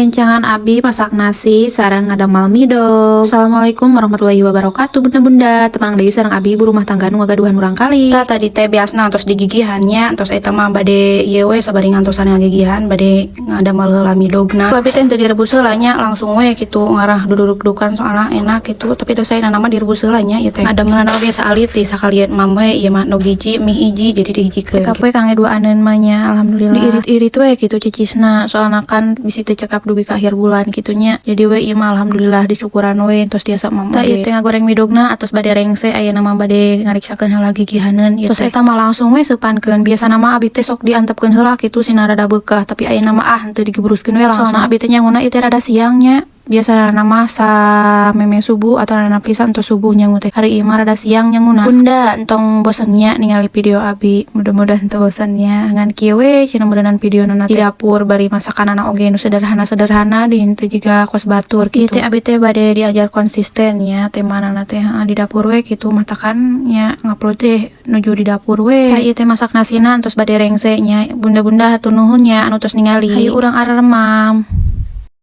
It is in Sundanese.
Rencangan abi masak nasi sareng ngadamel midog. Assalamualaikum warahmatullahi wabarakatuh, bunda-bunda. Tepang deui sareng abi, ibu rumah tangga nu ngagaduhan murangkalih. Tah, tadi teh biasna tos digigihan nya, tos eta mah bade ieu we, sabari ngantosan ngagigihan bade ngadamel heula midogna. Ku abi teh teu direbus heula nya, langsung we kitu ngarah duduk-dudukan, soalna enak gitu. Tapi da saya nama direbus heula nya ieu teh. Ngadamelna oge saalit ti sakalian mam we, ieu mah endog hiji, mie hiji, jadi dihijikeun. Cekap we kangge dua aneun mah nya, alhamdulillah. Diirit-irit we kitu cicisna, soalna kan bisi teu cekap dugi ka akhir bulan kitu nya. Jadi we ieu mah alhamdulillah disyukuran we, tos tiasa mam. Tah, ieu teh ngagoreng midogna atos bade rengse, ayeuna mah bade ngariksakeun heula gigihaneun ieu. Tos eta mah langsung we seupankeun. Biasana mah abi teh sok diantepkeun heula kitu sina rada beukah, tapi ayeuna mah ah henteu, digebruskeun we langsung. Soalna abi teh nyanguna ieu teh rada siang nya. Biasana mah samemeh subuh atau nana pisan tos subuh nyangu teh. Hari ieu mah rada siang nyanguna. Bunda entong bosen nya ningali video abi. Mudah-mudahan teu bosen nya. Ngan kieu we cenah meureunnan video na di dapur bari masakanana oge nu sederhana-sederhana, di henteu jiga kos batur kitu. Ieu teh abi teh bade diajar konsisten nya temana teh, heeh, di dapur we kitu, matakan nya ngupload teh nuju di dapur we. Tah, ieu teh masak nasina tos bade rengse nya. Bunda-bunda hatur nuhun nya anu tos ningali. Hayu urang araremam.